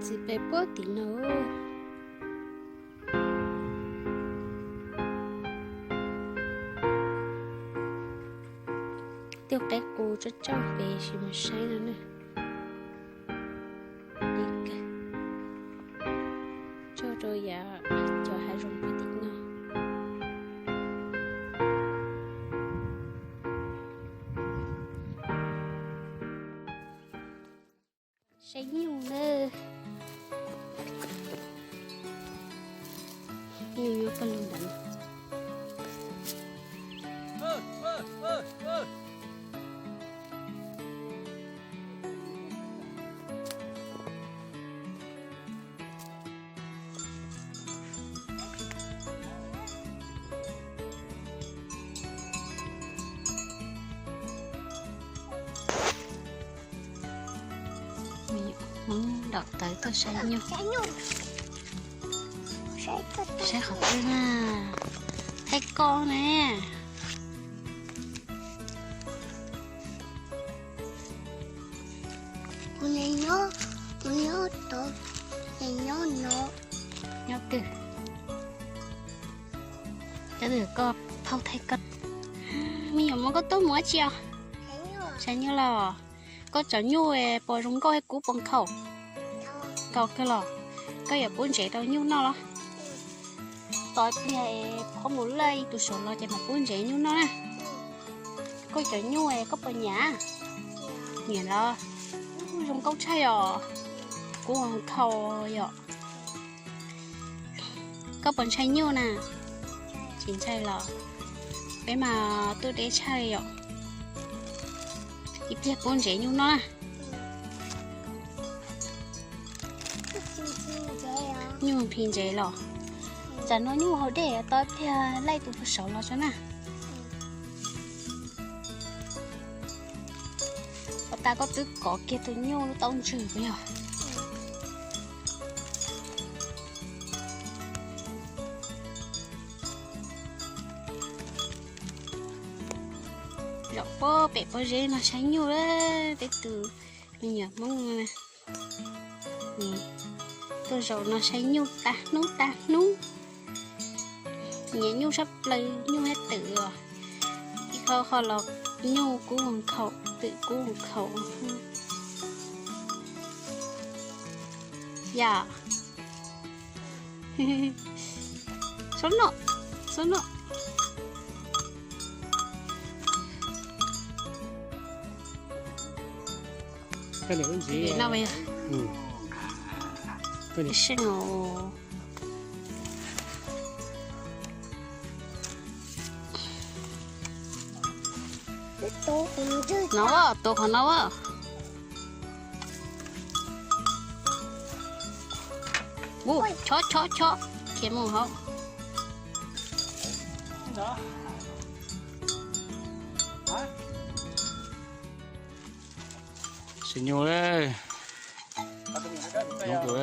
Txiv pem puag tim no. Tej qaib qus tsob tsob pem sim mus saib no na. Tso rau yav cov hav zoov puag tim no. Saib nyuj na. Nyuj nyob pawg lug ntawd. Hmoob dom tawv tuaj saib nyuj. Saib qhov twg na? Thaij koj ne. Kuv nyob, kuv nyob tod, nyob no. Nyob twg? Cov twg koj thauj thaij koj? Me nyuam mov koj tuaj mus dab tsi os? Saib nyuj los? Koj tsom nyuj puas zoo nkauj thiab kub puas nkhaus? Nkhaus kawg los? Koj yuav pub ntsev rau nyuj noj los? Tos ib pliag qhov mus laj tus saum los ces mam pub ntsev nyuj noj na. Koj cov nyuj koj puas nyiam? Nyiam los? Zoo nkauj tshaj yom. Kub nkhaus yom. Koj puas ntshai nyuj na? Tsis ntshai los? Peb mas tuaj deb tshaj li yom. Ib pliag pub ntsev nyuj noj na. Nyuj nqhis ntsev los? Tsam no nyuj haus dej, tos ib pliag laj tus puag saud los tso na. Ua tas koj twb kov kiag tus nyuj lub taub ntswg puas yog? Zaum pem pob zeb no saib nyuj, peb tus me nyuam Hmoob tuaj zaum no saib nyuj tag hnub tag hnub. Nyiam nyuj sab plaws, nyuj hab twm os. Ib qho qho los nyuj kub nkhaus, twm kub nkhaus. Yom. Xob noj, xob noj. Seej os. No, tuav qhov no. Ub, chob chob chob, khiav mus hauv. Saib nyuj, nyuj tus.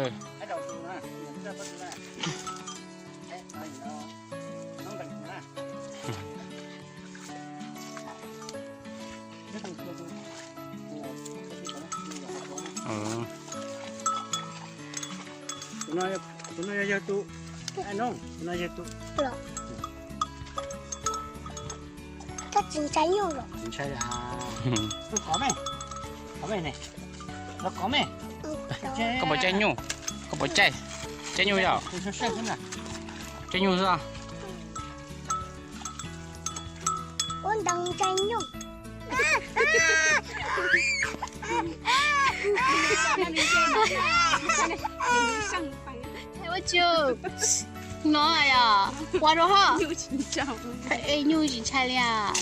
Tus no yog tus, tus no yog tus, tus no yog tus. Koj tsis ntshai nyuj los? Tsis ntshai. Kov me, kov me ne, los kov me. Koj puas caij nyuj? Koj puas caij, caij nyuj yom? Caij nyuj xwb. Ua ntawd ntshai nyuj. Ua tsu no yom, ua rau ho. Ej, nyuj tsis ntshai li as.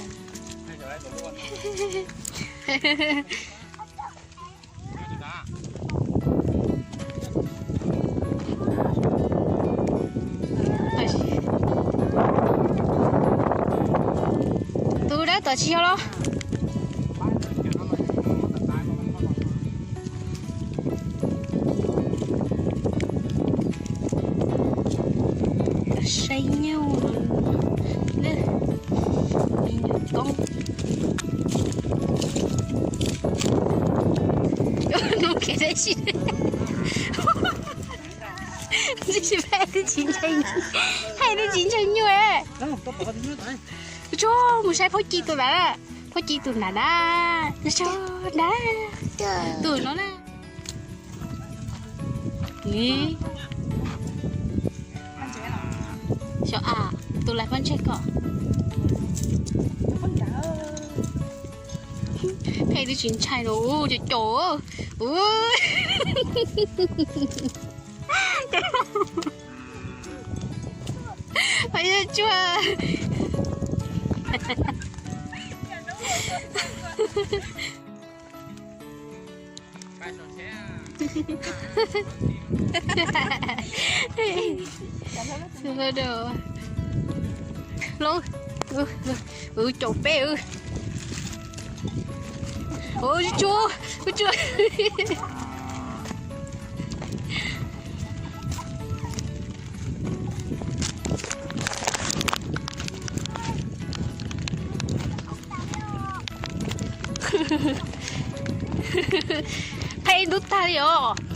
Tus dawb tom tsis yog los? Saib nyuj, me nyuam koob. Nug kev dab tsi? Tsis pheej twb tsis ntshai, pheej twb tsis ntshai nyuj. Tso mus saib Phob Ci tus ntawd, Phob Ci tus ntawd na, tso na, tus no na. Xyov a, tus lawv pob ntseg kom. Pheej twb tsis ntshai los cov cov. Ua yog tsuag. Caum peb. Ua tsuag, ua tsuag. Qheb ntub tag li os.